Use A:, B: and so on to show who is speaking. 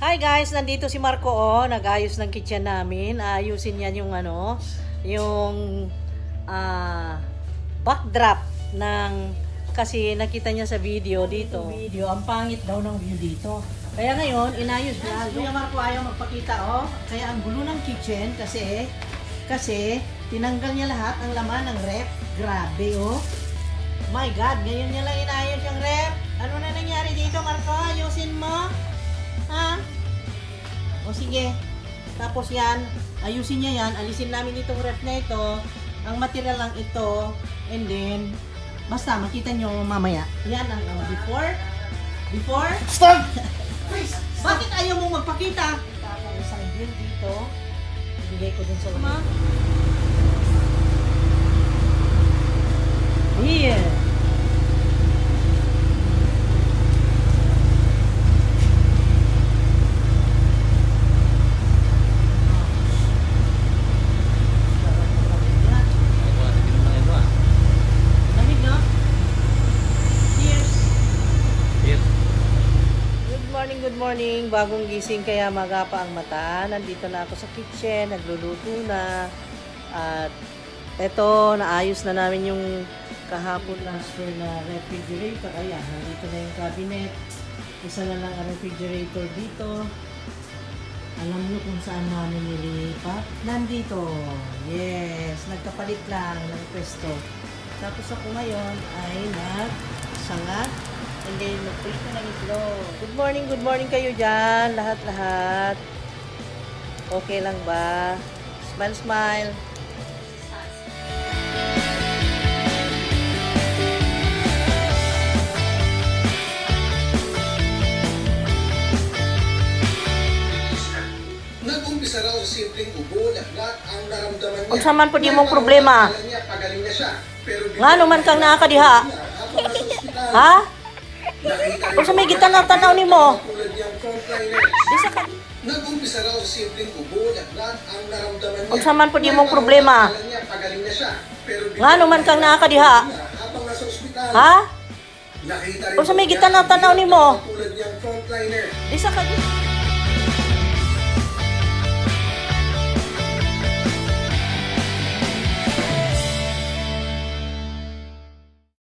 A: Hi guys, nandito si Marco oh, nag-ayos ng kitchen namin. Ayusin niya yung ano, yung backdrop ng kasi nakita niya sa video dito. Video, ang pangit daw ng view dito. Kaya ngayon, inayos niya. Kuya Marco ayaw magpakita oh. Kaya ang gulo ng kitchen kasi kasi tinanggal niya lahat ang laman ng ref. Grabe oh. My God, ngayon niya lang inayos yung ref. Ano na nangyari dito, Marco? Ayusin mo. Ha? O sige. Tapos yan, ayusin niya yan. Alisin namin itong ref na ito. Ang material lang ito. And then, basta makita nyo mamaya. Yan ang before. Before?
B: Stop!
A: Bakit ayaw mong magpakita? Ako isang bill dito. Ibigay ko dun sa ma. Here. Lamig, no? Cheers! Good morning, good morning. Bagong gising kaya maga pa ang mata. Nandito na ako sa kitchen, nagluluto na. At eto, naayos na namin yung kahapon transfer na refrigerator. Ayan, nandito na yung cabinet. Isa na lang ang refrigerator dito. Alam niyo kung saan namin nilipat? Nandito. Yes, nagkapalit lang ng pwesto. Tapos ako ngayon ay nagsanga and then nagprito ng itlog. Good morning kayo dyan. Lahat-lahat. Okay lang ba? Smile, smile.
B: Nag-umpisa raw sa simpleng ubo, lagnat ang naramdaman niya.
A: Unsa man pud imong problema?
B: Akala niya pagaling na siya, pero
A: Ngano man kang naa ka diha?
B: habang nasa ospital,
A: Ha?
B: nakita rin
A: Unsa may gitanaw-tanaw nimo?
B: tulad niyang frontliners.
A: Di sa ka
B: Nag-umpisa raw sa simpleng ubo, lagnat ang naramdaman niya.
A: Unsa man pud imong problema?
B: Akala niya pagaling na siya, pero
A: Ngano man kang naa ka diha?
B: habang nasa ospital,
A: Ha?
B: nakita rin
A: Unsa may
B: niya
A: gitanaw-tanaw nimo?
B: tulad niyang frontliner.
A: Di sa ka